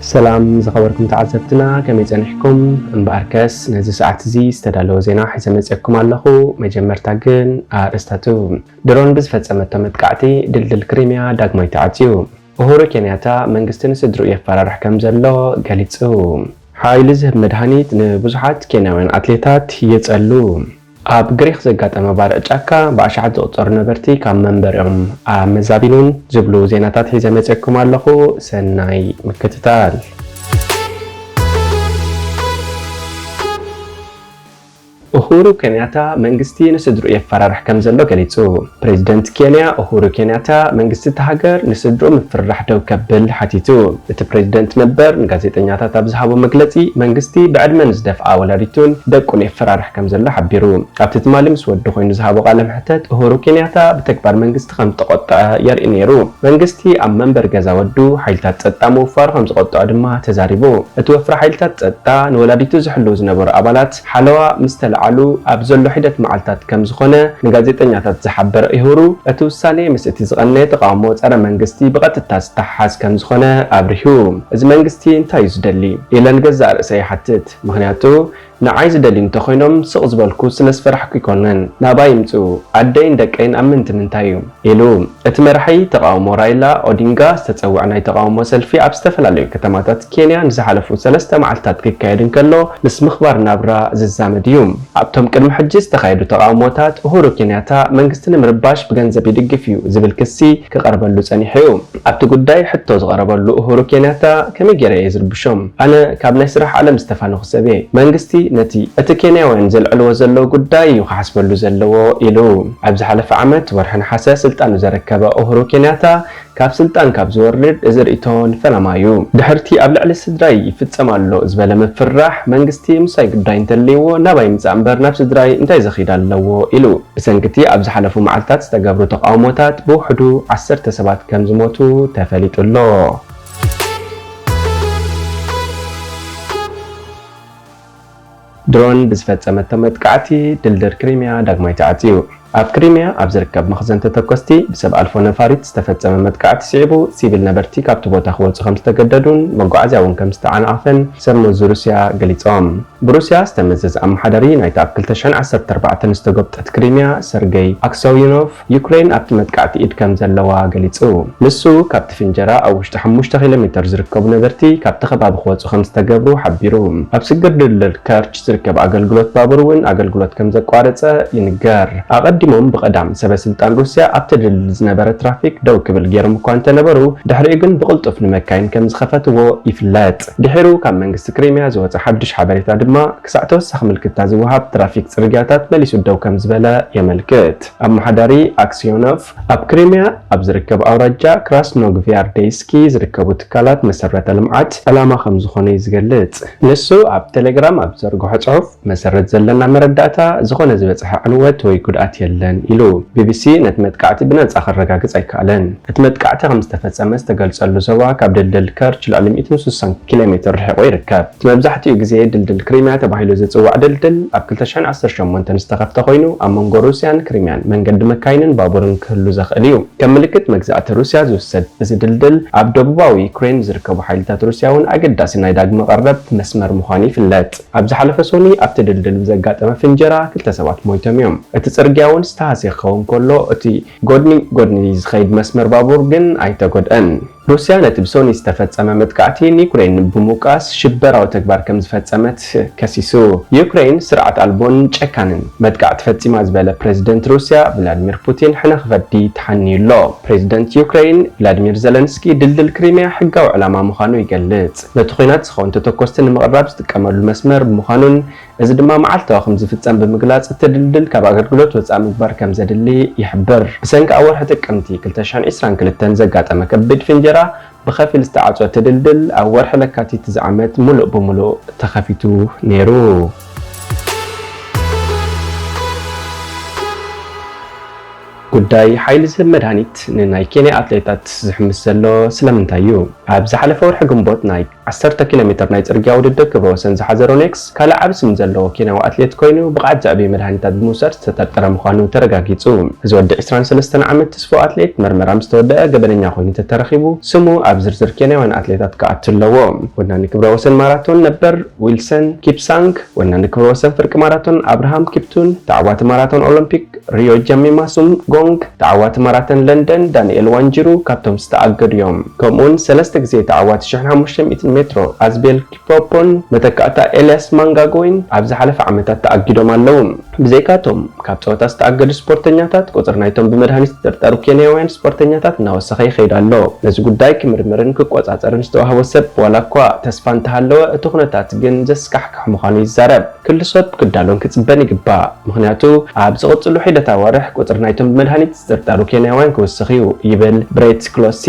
ሰላም ዝኸበርኩም ተዓዘብትና፣ ከመይ ጸኒሕኩም? እምበኣርከስ ነዚ ሰዓት እዚ ዝተዳለወ ዜና ሒዘ መጺአኩም ኣለኹ። መጀመርታ ግን ኣርእስታቱ። ድሮን ብዝፈጸመቶ መጥቃዕቲ ድልድል ክሪሚያ ዳግማይ ተዓጽዩ። ኡሁሩ ኬንያታ መንግስቲ ንስድርኡ የፈራርሕ ከም ዘሎ ገሊጹ። ሓይሊ ዝህብ መድሃኒት ንብዙሓት ኬንያውያን ኣትሌታት የጸሉ። ኣብ ግሪክ ዘጋጠመ ባርዕ ጫካ ብኣሽሓት ዝቑጸሩ ነበርቲ ካብ መንበሪኦም ኣመዛቢኑን ዝብሉ ዜናታት ሒዘ መጺአኩም ኣለኹ። ሰናይ ምክትታል። ኡሁሩ ኬንያታ መንግስቲ ንስድርኡ የፈራርሕ ከም ዘሎ ገሊጹ። ፕሬዚደንት ኬንያ ኡሁሩ ኬንያታ መንግስቲ እታ ሃገር ንስድርኡ ምፍርራሕ ደው ከብል ሓቲቱ። እቲ ፕሬዚደንት ነበር ንጋዜጠኛታት ኣብ ዝሃቦ መግለጺ፣ መንግስቲ ብዕድመ ንዝደፍኣ ወላዲቱን ደቁን የፈራርሕ ከም ዘሎ ሓቢሩ። ኣብቲ ትማሊ ምስ ወዱ ኮይኑ ዝሃቦ ቃለ መሕተት፣ ኡሁሩ ኬንያታ ብተግባር መንግስቲ ከም ዝተቖጥዐ የርኢ ነይሩ። መንግስቲ ኣብ መንበሪ ገዛ ወዱ ሓይልታት ጸጥታ ምውፋሩ ከም ዝቖጥዖ ድማ ተዛሪቡ። እቲ ወፍሪ ሓይልታት ጸጥታ ንወላዲቱ ዝሕልዉ ዝነበሩ ኣባላት ሓለዋ ምስ ተለዓሉ ኣብ ዘሎ ሒደት መዓልታት ከም ዝኾነ ንጋዜጠኛታት ዝሓበረ ኢሁሩ፣ እቲ ውሳኔ ምስ እቲ ዝቐነየ ተቓውሞ ጸረ መንግስቲ ብቐጥታ ዝተሓሓዝ ከም ዝኾነ ኣብሪሁ። እዚ መንግስቲ እንታይ እዩ ዝደሊ? ኢለ ንገዛእ ርእሰይ ይሓትት። ምኽንያቱ ንዓይ ዝደልዩ እንተኾይኖም ስቕ ዝበልኩ ስለ ዝፈራሕኩ ኣይኮነን። ናባይ ይምጽኡ። ኣደይን ደቀይን ኣብ ምንቲ ምንታይ እዩ? ኢሉ። እቲ መራሒ ተቓውሞ ራይላ ኦዲንጋ ዝተጸውዐ ናይ ተቓውሞ ሰልፊ ኣብ ዝተፈላለዩ ከተማታት ኬንያ ንዝሓለፉ ሰለስተ መዓልታት ክካየድ እንከሎ፣ ምስ ምኽባር ናብራ ዝዛመድ እዩ። ኣብቶም ቅድሚ ሕጂ ዝተኻየዱ ተቓውሞታት፣ ኡሁሩ ኬንያታ መንግስቲ ንምርባሽ ብገንዘብ ይድግፍ እዩ ዝብል ክሲ ክቐርበሉ ጸኒሑ እዩ። ኣብቲ ጉዳይ ሕቶ ዝቐረበሉ ኡሁሩ ኬንያታ፣ ከመይ ገይረ እየ ዝርብሾም? ኣነ ካብ ናይ ስራሕ ዓለም ዝተፋነኹ ሰብ እየ። መንግስቲ ነቲ እቲ ኬንያውያን ዘልዕልዎ ዘለዉ ጉዳይ እዩ ክሓስበሉ ዘለዎ ኢሉ። ኣብ ዝሓለፈ ዓመት ወርሒ ነሓሰ ስልጣኑ ዘረከበ ኡሁሩ ኬንያታ፣ ካብ ስልጣን ካብ ዝወርድ እዚ ርእይቶ ንፈለማ እዩ። ድሕርቲ ኣብ ልዕሊ ስድራይ ይፍጸም ኣሎ ዝበለ ምፍርራሕ፣ መንግስቲ ምሳይ ጉዳይ እንተልይዎ ናባይ ምጻእ እምበር ናብ ስድራይ እንታይ ዘኺድ ኣለዎ ኢሉ። ብሰንኪ እቲ ኣብ ዝሓለፉ መዓልታት ዝተገብሩ ተቓውሞታት ብውሕዱ ዓሰርተ ሰባት ከም ዝሞቱ ተፈሊጡ ኣሎ። ድሮን ብዝፈጸመቶ መጥቃዕቲ ድልድል ክሪሚያ ዳግማይ ተዓጽዩ። ኣብ ክሪሚያ ኣብ ዝርከብ መኽዘን ተተኮስቲ ብሰብ ኣልፎ ነፋሪት ዝተፈጸመ መጥቃዕቲ ስዒቡ፣ ሲቪል ነበርቲ ካብቲ ቦታ ክወጹ ከም ዝተገደዱን መጓዓዝያ እውን ከም ዝተዓናቐፈን ሰብ መዚ ሩስያ ገሊጾም። ብሩስያ ዝተመዘዘ ኣመሓዳሪ ናይታ ኣብ ክልተ ሽሕን ዓሰርተ ኣርባዕተን ዝተጎብጠት ክሪሚያ ሰርገይ ኣክሰዩኖቭ፣ ዩክሬን ኣብቲ መጥቃዕቲ ኢድ ከም ዘለዋ ገሊጹ። ንሱ፣ ካብቲ ፍንጀራ ኣብ ውሽጢ ሓሙሽተ ኪሎ ሜተር ዝርከቡ ነበርቲ ካብቲ ከባቢ ክወጹ ከም ዝተገብሩ ሓቢሩ። ኣብ ስግር ድልድል ከርች ዝርከብ ኣገልግሎት ባቡር እውን ኣገልግሎት ከም ዘቋረጸ ይንገር። ኣቐዲሞም ብቐዳም ሰበ ስልጣን ሩስያ ኣብቲ ድልድል ዝነበረ ትራፊክ ደው ክብል ገይሮም እኳ እንተነበሩ፣ ድሕሪኡ ግን ብቕልጡፍ ንመካይን ከም ዝኸፈትዎ ይፍለጥ። ድሒሩ ካብ መንግስቲ ክሪሚያ ዝወጸ ሓድሽ ሓበሬታ ድማ፣ ክሳዕ ተወሳኺ ምልክታ ዝወሃብ ትራፊክ ጽርግያታት መሊሱ ደው ከም ዝበለ የመልክት። ኣመሓዳሪ ኣክስዮኖቭ፣ ኣብ ክሪሚያ ኣብ ዝርከብ ኣውራጃ ክራስኖግቪያርዴይስኪ ዝርከቡ ትካላት መሰረተ ልምዓት ዕላማ ከም ዝኾነ እዩ ዝገልጽ። ንሱ ኣብ ቴሌግራም ኣብ ዘርግሖ ጽሑፍ፣ መሰረት ዘለና መረዳእታ፣ ዝኾነ ዝበጽሐ ዕንወት ወይ ጉድኣት የለን ኢሉ። ቢቢሲ ነቲ መጥቃዕቲ ብነጻ ከረጋግጽ ኣይከኣለን። እቲ መጥቃዕቲ ከም ዝተፈጸመ ዝተገልጸሉ ዞባ ካብ ድልድል ከርች ልዕሊ ሚእትን ስሳን ኪሎ ሜትር ርሒቑ ይርከብ። እቲ መብዛሕትኡ ግዜ ድልድል ክሪምያ ተባሂሉ ዝጽዋዕ ድልድል ኣብ ክልተ ሽሕን ዓሰርተ ሸሞንተን ዝተኸፍተ ኮይኑ፣ ኣብ መንጎ ሩስያን ክሪምያን መንገዲ መካይንን ባቡርን ክህሉ ዘኽእል እዩ። ከም ምልክት መግዛእቲ ሩስያ ዝውሰድ እዚ ድልድል፣ ኣብ ደቡባዊ ዩክሬን ዝርከቡ ሓይልታት ሩስያ እውን ኣገዳሲ ናይ ዳግመ ቀረብ መስመር ምዃኑ ይፍለጥ። ኣብ ዝሓለፈ ሶኒ ኣብቲ ድልድል ብዘጋጠመ ፍንጀራ ክልተ ሰባት ሞይቶም እዮም። እቲ ጽርግያ እውን ዝተሃስየ ክኸውን ከሎ፣ እቲ ጎድኒ ጎድኒ ዝኸይድ መስመር ባቡር ግን ኣይተጎድአን። ሩስያ ነቲ ብሶኒ ዝተፈጸመ መጥቃዕቲ ንዩክሬን ብምውቃስ ሽበራዊ ተግባር ከም ዝፈጸመት ከሲሱ። ዩክሬን ስርዓት ኣልቦን ጨካንን መጥቃዕቲ ፈጺማ ዝበለ ፕሬዚደንት ሩስያ ቭላድሚር ፑቲን ሕነ ክፈዲ ተሓንዩ ኣሎ። ፕሬዚደንት ዩክሬን ቭላድሚር ዘለንስኪ ድልድል ክሪምያ ሕጋዊ ዕላማ ምዃኑ ይገልጽ። ነቲ ኲናት ዝኸውን ተተኮስቲ ንምቕራብ ዝጥቀመሉ መስመር ብምዃኑን፣ እዚ ድማ መዓልታዊ ከም ዝፍጸም ብምግላጽ፣ እቲ ድልድል ካብ ኣገልግሎት ወጻኢ ምግባር ከም ዘድሊ ይሕብር። ብሰንኪ ኣብ ወርሒ ጥቅምቲ ክልተ ሽሕን ዕስራን ክልተን ዘጋጠመ ከቢድ ፍንጀራ ብኸፊል ዝተዓጽወ እቲ ድልድል፣ ኣብ ወርሒ ለካቲት እዚ ዓመት ምሉእ ብምሉእ ተኸፊቱ ነይሩ። ጉዳይ ሓይሊ ዝህብ መድሃኒት ንናይ ኬንያ ኣትሌታት ዝሕምስ ዘሎ ስለምንታይ እዩ? ኣብ ዝሓለፈ ወርሒ ግንቦት ናይ ዓሰርተ ኪሎ ሜትር ናይ ጽርግያ ውድድር ክብረ ወሰን ዝሓዘ ሮኔክስ ካልእ ዓቢ ስም ዘለዎ ኬንያዊ ኣትሌት ኮይኑ፣ ብቕዓት ዘዕብዩ መድሃኒታት ብምውሳድ ዝተጠርጠረ ምዃኑ ተረጋጊጹ። እዚ ወዲ ዕስራን ሰለስተን ዓመት ትስፎ ኣትሌት፣ መርመራ ምስ ተወደአ ገበነኛ ኮይኑ እንተተረኺቡ፣ ስሙ ኣብ ዝርዝር ኬንያውያን ኣትሌታት ክኣቱ ኣለዎ። ወናኒ ክብረ ወሰን ማራቶን ነበር ዊልሰን ኪፕሳንግ፣ ወናኒ ክብረ ወሰን ፍርቂ ማራቶን ኣብርሃም ኪፕቱን፣ ተዓዋቲ ማራቶን ኦሎምፒክ ሪዮ ጀሚማ ሱንጎንግ፣ ተዓዋቲ ማራቶን ለንደን ዳንኤል ዋንጅሩ ካብቶም ዝተኣገዱ እዮም። ከምኡውን ሰለስተ ግዜ ተዓዋቲ ሽሕን ሓሙሽተ ሚእትን ሜትሮ ኣዝቤል ኪፕሮፖን መተካእታ ኤልያስ ማንጋጎይን ኣብ ዝሓለፈ ዓመታት ተኣጊዶም ኣለዉ። ብዘይካቶም፣ ካብ ጸወታ ዝተኣገዱ ስፖርተኛታት፣ ቁጽሪ ናይቶም ብመድሃኒት ዝጥርጠሩ ኬንያውያን ስፖርተኛታት እናወሰኸ ይኸይድ ኣሎ። ነዚ ጉዳይ ክምርምርን ክቆጻጸርን ዝተዋህቦ ሰብ ዋላ እኳ ተስፋ እንተሃለወ፣ እቲ ኩነታት ግን ዘስካሕክሕ ምዃኑ ይዛረብ። ክልሶት ክዳሎን ክጽበን ይግባእ፣ ምኽንያቱ ኣብ ዝቕጽሉ ሒደት ኣዋርሕ ቁጽሪ ናይቶም ብመድሃኒት ዝጥርጠሩ ኬንያውያን ክውስኽ እዩ፣ ይብል ብሬት ክሎሲ።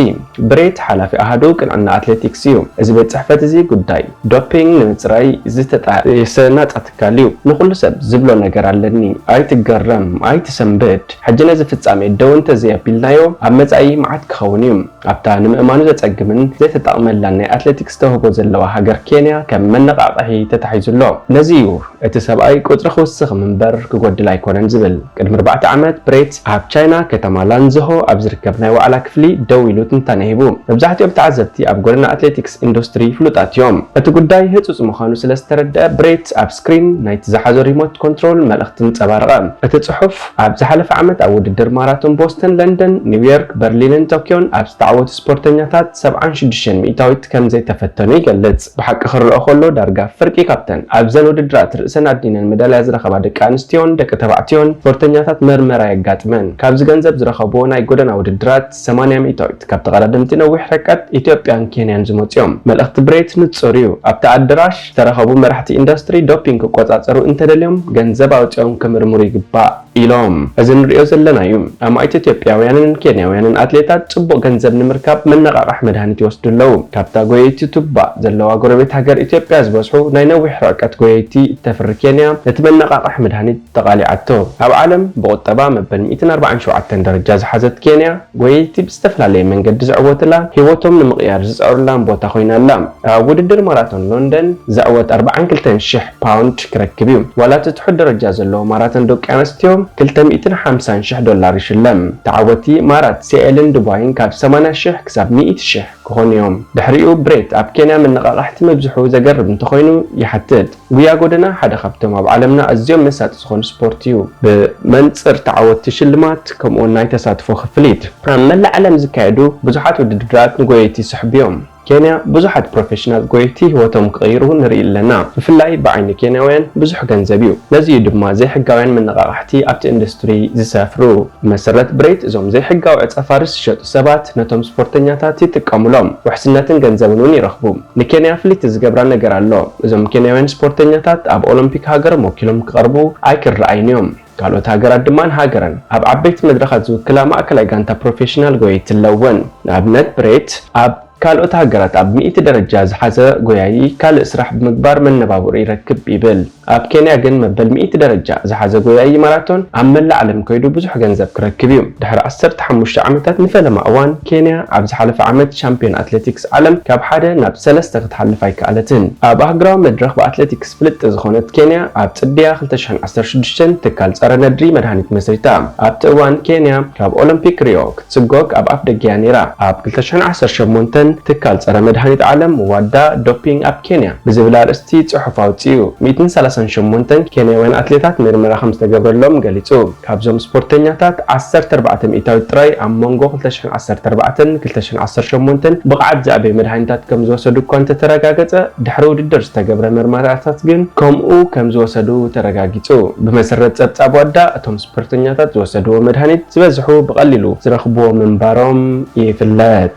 ብሬት ሓላፊ ኣሃዱ ቅንዕና ኣትሌቲክስ እዩ። እዚ ቤት ጽሕፈት እዚ ጉዳይ ዶፒንግ ንምጽራይ ዝተጣየሰ ናጻ ትካል እዩ። ንኹሉ ሰብ ዝብሎ ነገር ኣለኒ። ኣይትገረም፣ ኣይትሰንብድ። ሕጂ ነዚ ፍጻሜ ደው እንተዘየቢልናዮ፣ ኣብ መጻኢ መዓት ክኸውን እዩ። ኣብታ ንምእማኑ ዘጸግምን ዘይተጠቕመላን ናይ ኣትሌቲክስ ተውህቦ ዘለዋ ሃገር ኬንያ ከም መነቓቕሒ ተታሒዙ ኣሎ። ነዚ እዩ እቲ ሰብኣይ ቁጽሪ ክውስኽ እምበር ክጎድል ኣይኮነን ዝብል። ቅድሚ ኣርባዕተ ዓመት ብሬት ኣብ ቻይና ከተማ ላንዝሆ ኣብ ዝርከብ ናይ ዋዕላ ክፍሊ ደው ኢሉ ትንታነ ሂቡ። መብዛሕትኦም ተዓዘብቲ ኣብ ጎደና ኣትሌቲክስ ኢንዱስትሪ ፍሉጣት እዮም። እቲ ጉዳይ ህጹጽ ምዃኑ ስለ ዝተረድአ ብሬት ኣብ ስክሪን ናይቲ ዝሓዞ ሪሞት ኮንትሮል መልእኽቲ እንጸባረቐ። እቲ ጽሑፍ ኣብ ዝሓለፈ ዓመት ኣብ ውድድር ማራቶን ቦስተን፣ ለንደን፣ ኒውዮርክ፣ በርሊንን ቶክዮን ኣብ ዝተዓወቱ ስፖርተኛታት ሰብዓን ሽዱሽተን ሚእታዊት ከም ዘይተፈተኑ ይገልጽ። ብሓቂ ክረኣ ከሎ ዳርጋ ፍርቂ ካብተን ኣብዘን ውድድራት ርእሰን ኣዲነን መዳልያ ዝረኸባ ደቂ ኣንስትዮን ደቂ ተባዕትዮን ስፖርተኛታት መርመራ የጋጥመን። ካብዚ ገንዘብ ዝረኸብዎ ናይ ጎደና ውድድራት ሰማንያ ሚእታዊት ካብ ተቐዳደምቲ ነዊሕ ርሕቀት ኢትዮጵያን ኬንያን ዝመጹ እዮም። መልእኽቲ ብሬት ንጹር እዩ። ኣብቲ ኣደራሽ ዝተረኸቡ መራሕቲ ኢንዱስትሪ ዶፒንግ ክቆጻጸሩ እንተደልዮም ገንዘብ ኣውጺኦም ክምርምሩ ይግባእ ኢሎም። እዚ ንሪኦ ዘለና እዩ። ኣማኢት ኢትዮጵያውያንን ኬንያውያንን ኣትሌታት ጽቡቕ ገንዘብ ንምርካብ መነቓቕሒ መድሃኒት ይወስዱ ኣለዉ። ካብታ ጎየይቲ ቱባ ዘለዋ ጎረቤት ሃገር ኢትዮጵያ ዝበዝሑ ናይ ነዊሕ ርሕቀት ጎየይቲ እተፍሪ ኬንያ ነቲ መነቓቕሒ መድሃኒት ተቓሊዓቶ። ኣብ ዓለም ብቑጠባ መበል ሚእትን ኣርባዓን ሸውዓተን ደረጃ ዝሓዘት ኬንያ፣ ጎየይቲ ብዝተፈላለየ መንገዲ ዝዕወትላ፣ ህይወቶም ንምቕያር ዝጽዕሩላን ቦታ ኮይና ኣላ። ኣብ ውድድር ማራቶን ሎንደን ዝዕወት ኣርባዓን ክልተን ሽሕ ፓውንድ ክረክብ እዩ። ዋላ እቲ ትሑት ደረጃ ዘለዎ ማራቶን ደቂ ኣንስትዮ ክልተ ሚእትን ሓምሳን ሽሕ ዶላር ይሽለም። ተዓወቲ ማራት ሴኤልን ዱባይን ካብ ሰማንያ ሽሕ ክሳብ ሚእቲ ሽሕ ክኾኑ እዮም። ድሕሪኡ ብሬት ኣብ ኬንያ መነቓቕሕቲ ምብዝሑ ዘገርም እንተኾይኑ ይሓትት። ጉያ ጎደና ሓደ ካብቶም ኣብ ዓለምና ኣዝዮም መሳጢ ዝኾኑ ስፖርት እዩ። ብመንጽር ተዓወትቲ ሽልማት ከምኡውን ናይ ተሳትፎ ክፍሊት። ኣብ መላእ ዓለም ዝካየዱ ብዙሓት ውድድራት ንጎየይቲ ይስሕቡ እዮም። ኬንያ ብዙሓት ፕሮፌሽናል ጎየይቲ ህይወቶም ክቕይሩ ንርኢ ኣለና። ብፍላይ ብዓይኒ ኬንያውያን ብዙሕ ገንዘብ እዩ። ነዚ እዩ ድማ ዘይሕጋውያን መነቓቕሕቲ ኣብቲ ኢንዱስትሪ ዝሰፍሩ። ብመሰረት ብሬት እዞም ዘይሕጋዊ ዕጸ ፋርስ ዝሸጡ ሰባት ነቶም ስፖርተኛታት ይጥቀሙሎም። ውሕስነትን ገንዘብን እውን ይረኽቡ። ንኬንያ ፍልይቲ ዝገብራ ነገር ኣሎ። እዞም ኬንያውያን ስፖርተኛታት ኣብ ኦሎምፒክ ሃገሮም ወኪሎም ክቐርቡ ኣይክረኣዩን እዮም። ካልኦት ሃገራት ድማ ንሃገረን ኣብ ዓበይቲ መድረኻት ዝውክላ ማእከላይ ጋንታ ፕሮፌሽናል ጎየይቲ ኣለወን። ንኣብነት ብሬት ኣብ ካልኦት ሃገራት ኣብ ሚእቲ ደረጃ ዝሓዘ ጎያዪ ካልእ ስራሕ ብምግባር መነባብሮ ይረክብ ይብል። ኣብ ኬንያ ግን መበል ሚእቲ ደረጃ ዝሓዘ ጎያዪ ማራቶን ኣብ መላእ ዓለም ከይዱ ብዙሕ ገንዘብ ክረክብ እዩ። ድሕሪ ዓሰርተ ሓሙሽተ ዓመታት ንፈለማ እዋን ኬንያ ኣብ ዝሓለፈ ዓመት ሻምፒዮን ኣትሌቲክስ ዓለም ካብ ሓደ ናብ ሰለስተ ክትሓልፍ ኣይከኣለትን። ኣብ ኣህጉራዊ መድረኽ ብኣትሌቲክስ ፍልጥቲ ዝኾነት ኬንያ ኣብ ጽድያ ክልተ ሽሕን ዓሰርተ ሽዱሽተን ትካል ጸረ ነድሪ መድሃኒት መስሪታ። ኣብቲ እዋን ኬንያ ካብ ኦሎምፒክ ሪዮ ክትስጎግ ኣብ ኣፍ ደገ እያ ነይራ። ኣብ ክልተ ሽሕን ዓሰርተ ሸሞንተን ትካል ጸረ መድሃኒት ዓለም ዋዳ ዶፒንግ ኣብ ኬንያ ብዝብል ኣርእስቲ ጽሑፍ ኣውጺኡ። ሚእትን ሰላሳን ሸሞንተን ኬንያውያን ኣትሌታት ምርመራ ከም ዝተገብረሎም ገሊጹ። ካብዞም ስፖርተኛታት ዓሰርተ ኣርባዕተ ሚእታዊት ጥራይ ኣብ መንጎ ክልተ ሽሕን ዓሰርተ ኣርባዕተን ክልተ ሽሕን ዓሰርተ ሸሞንተን ብቕዓት ዘዕበየ መድሃኒታት ከም ዝወሰዱ እኳ እንተተረጋገጸ፣ ድሕሪ ውድድር ዝተገብረ ምርመራታት ግን ከምኡ ከም ዝወሰዱ ተረጋጊጹ። ብመሰረት ጸብጻብ ዋዳ፣ እቶም ስፖርተኛታት ዝወሰድዎ መድሃኒት ዝበዝሑ ብቐሊሉ ዝረኽብዎ ምንባሮም ይፍለጥ።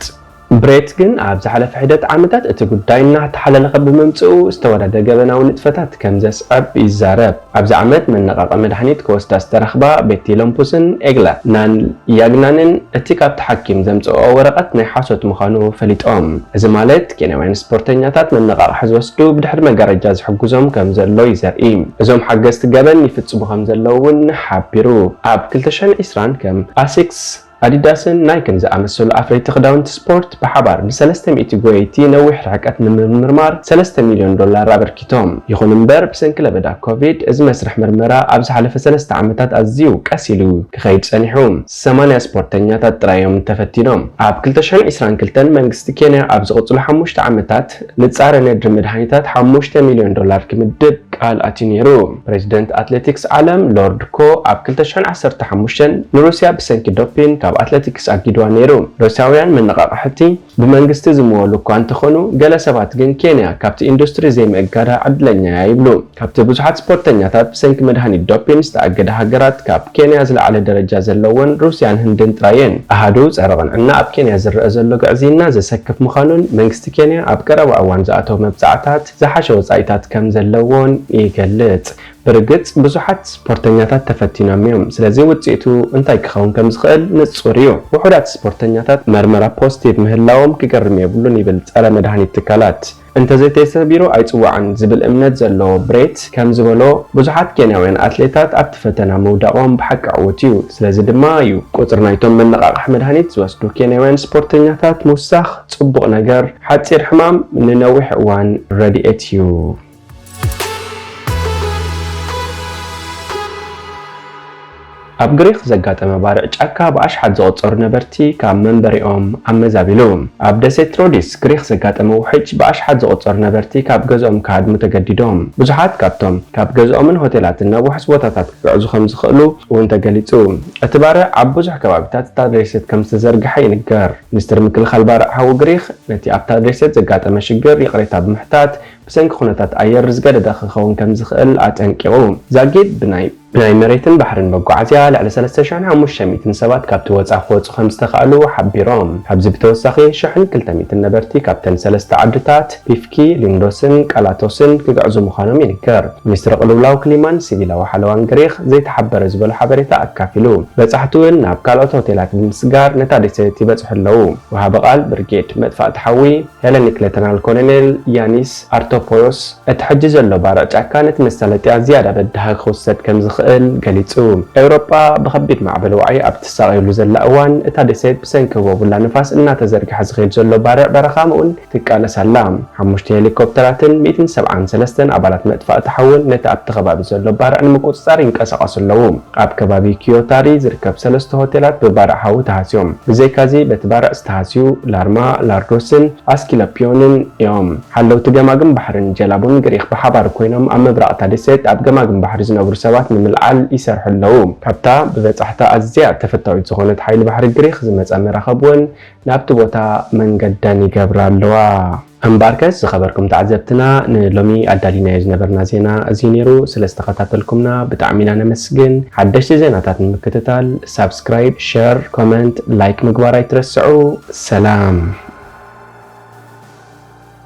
ብሬት ግን ኣብ ዝሓለፈ ሒደት ዓመታት እቲ ጉዳይ እናተሓላለኸ ብምምጽኡ ዝተወደደ ገበናዊ ንጥፈታት ከም ዘስዕብ ይዛረብ። ኣብዚ ዓመት መነቓቕሒ መድሃኒት ክወስዳ ዝተረኽባ ቤቲ ሎምፑስን ኤግላ ናን ያግናንን እቲ ካብቲ ሓኪም ዘምጽኦ ወረቐት ናይ ሓሶት ምዃኑ ፈሊጦም። እዚ ማለት ኬንያውያን ስፖርተኛታት መነቓቕሒ ዝወስዱ ብድሕሪ መጋረጃ ዝሕግዞም ከም ዘሎ እዩ ዘርኢ። እዞም ሓገዝቲ ገበን ይፍጽሙ ከም ዘለዉ እውን ሓቢሩ። ኣብ ክልተ ሽሕን ዕስራን ከም ኣሲክስ ኣዲዳስን ናይክን ዝኣመሰሉ ኣፍረይቲ ክዳውንቲ ስፖርት ብሓባር ንሰለስተ ሚእቲ ጎየይቲ ነዊሕ ርሕቀት ንምምርማር ሰለስተ ሚልዮን ዶላር ኣበርኪቶም። ይኹን እምበር፣ ብሰንኪ ለበዳ ኮቪድ፣ እዚ መስርሕ ምርመራ ኣብ ዝሓለፈ ሰለስተ ዓመታት ኣዝዩ ቀስ ኢሉ ክኸይድ ጸኒሑ። ሰማንያ ስፖርተኛታት ጥራይ እዮም ተፈቲኖም። ኣብ ክልተ ሽሕን ዕስራን ክልተን መንግስቲ ኬንያ ኣብ ዝቕጽሉ ሓሙሽተ ዓመታት ንጻረ ነድሪ መድሃኒታት ሓሙሽተ ሚልዮን ዶላር ክምድብ ቃል ኣትዩ ነይሩ። ፕሬዚደንት ኣትሌቲክስ ዓለም ሎርድ ኮ ኣብ ክልተ ሽሕን ዓሰርተ ሓሙሽተን ንሩስያ ብሰንኪ ዶፒን ካብ ኣትሌቲክስ ኣጊድዋ ነይሩ። ሩስያውያን መነቓቕሕቲ ብመንግስቲ ዝምወሉ እኳ እንተኾኑ፣ ገለ ሰባት ግን ኬንያ ካብቲ ኢንዱስትሪ ዘይምእጋዳ ዕድለኛ እያ ይብሉ። ካብቲ ብዙሓት ስፖርተኛታት ብሰንኪ መድሃኒት ዶፒን ዝተኣገዳ ሃገራት ካብ ኬንያ ዝለዓለ ደረጃ ዘለወን ሩስያን ህንድን ጥራየን። ኣሃዱ ጸረ ቅንዕና ኣብ ኬንያ ዝረአ ዘሎ ግዕዝይና ዘሰክፍ ምዃኑን መንግስቲ ኬንያ ኣብ ቀረባ እዋን ዝኣተዎ መብጻዕታት ዝሓሸ ወጻኢታት ከም ዘለዎን ይገልጽ። ብርግጽ ብዙሓት ስፖርተኛታት ተፈቲኖም እዮም፣ ስለዚ ውጽኢቱ እንታይ ክኸውን ከም ዝኽእል ንጹር እዩ። ውሑዳት ስፖርተኛታት መርመራ ፖዚቲቭ ምህላዎም ክገርም የብሉን ይብል ጸረ መድሃኒት ትካላት። እንተዘይተሰቢሩ ኣይጽዋዕን ዝብል እምነት ዘለዎ ብሬት ከም ዝበሎ፣ ብዙሓት ኬንያውያን ኣትሌታት ኣብቲ ፈተና ምውዳቖም ብሓቂ ዕዉት እዩ። ስለዚ ድማ እዩ ቁጽሪ ናይቶም መነቓቕሒ መድሃኒት ዝወስዱ ኬንያውያን ስፖርተኛታት ምውሳኽ ጽቡቕ ነገር፣ ሓጺር ሕማም ንነዊሕ እዋን ረድኤት እዩ። ኣብ ግሪኽ ዘጋጠመ ባርዕ ጫካ ብኣሽሓት ዝቑጸሩ ነበርቲ ካብ መንበሪኦም ኣመዛቢሉ። ኣብ ደሴት ሮዲስ ግሪኽ ዘጋጠመ ውሕጅ ብኣሽሓት ዝቑጸሩ ነበርቲ ካብ ገዝኦም ክሃድሙ ተገዲዶም። ብዙሓት ካብቶም ካብ ገዝኦምን ሆቴላትን ናብ ውሑስ ቦታታት ክግዕዙ ከም ዝኽእሉ እውን ተገሊጹ። እቲ ባርዕ ኣብ ብዙሕ ከባቢታት እታ ደሴት ከም ዝተዘርግሐ ይንገር። ሚኒስትሪ ምክልኻል ባርዕ ሓዊ ግሪኽ ነቲ ኣብታ ደሴት ዘጋጠመ ሽግር ይቕሬታ ብምሕታት፣ ብሰንኪ ኩነታት ኣየር ዝገደደ ክኸውን ከም ዝኽእል ኣጠንቂቑ። ዛጊድ ብናይ ብናይ መሬትን ባሕርን መጓዓዝያ ልዕሊ ሰለስተ ሽሕን ሓሙሽተ ሚእትን ሰባት ካብቲ ወጻ ክወጹ ከም ዝተኻእሉ ሓቢሮም። ካብዚ ብተወሳኺ ሽሕን ክልተ ሚእትን ነበርቲ ካብተን ሰለስተ ዓድታት ፒፍኪ፣ ሊንዶስን ቃላቶስን ክግዕዙ ምዃኖም ይንገር። ሚኒስትሪ ቅልውላው ክሊማን ሲቪላዊ ሓለዋን ግሪኽ ዘይተሓበረ ዝበሎ ሓበሬታ ኣካፊሉ። በጻሕቲ እውን ናብ ካልኦት ሆቴላት ብምስጋር ነታ ደሴት ይበጽሑ ኣለዉ። ወሃቢ ቃል ብርጌድ መጥፋእቲ ሓዊ ሄለኒክ ሌተናል ኮሎኔል ያኒስ ኣርቶፖዮስ፣ እቲ ሕጂ ዘሎ ባርዕ ጫካ ነቲ መሳለጥያ ዝያዳ በዳሂ ክውሰድ ከም ዝኽእል ገሊጹ። ኤውሮጳ ብኸቢድ ማዕበል ዋዒ ኣብ ትሳቐየሉ ዘላ እዋን፣ እታ ደሴት ብሰንኪ ህቦቡላ ንፋስ እናተዘርግሐ ዝኸይድ ዘሎ ባርዕ በረኻ ምእውን ትቃለስ ኣላ። ሓሙሽተ ሄሊኮፕተራትን ሚእትን ሰብዓን ሰለስተን ኣባላት መጥፋእቲ ሓውን ነቲ ኣብቲ ከባቢ ዘሎ ባርዕ ንምቁጽጻር ይንቀሳቐሱ ኣለዉ። ኣብ ከባቢ ኪዮታሪ ዝርከብ ሰለስተ ሆቴላት ብባርዕ ሓዊ ተሃስዮም። ብዘይካዚ፣ በቲ ባርዕ ዝተሃስዩ ላርማ፣ ላርዶስን ኣስኪለፒዮንን እዮም። ሓለውቲ ገማግም ባሕርን ጀላቡን ግሪኽ ብሓባር ኮይኖም ኣብ ምብራቕ እታ ደሴት ኣብ ገማግም ባሕሪ ዝነብሩ ሰባት ንምልዓል ይሰርሑ ኣለዉ። ካብታ ብበጻሕታ ኣዝያ ተፈታዊት ዝኾነት ሓይሊ ባሕሪ ግሪኽ ዝመጻ መራኸብ እውን ናብቲ ቦታ መንገደን ይገብራ ኣለዋ። እምበኣርከስ ዝኸበርኩም ተዓዘብትና፣ ንሎሚ ኣዳሊናዮ ዝነበርና ዜና እዚ ነይሩ። ስለ ዝተኸታተልኩምና ብጣዕሚ ኢና ነመስግን። ሓደሽቲ ዜናታት ንምክትታል ሳብስክራይብ፣ ሸር፣ ኮመንት፣ ላይክ ምግባር ኣይትረስዑ። ሰላም።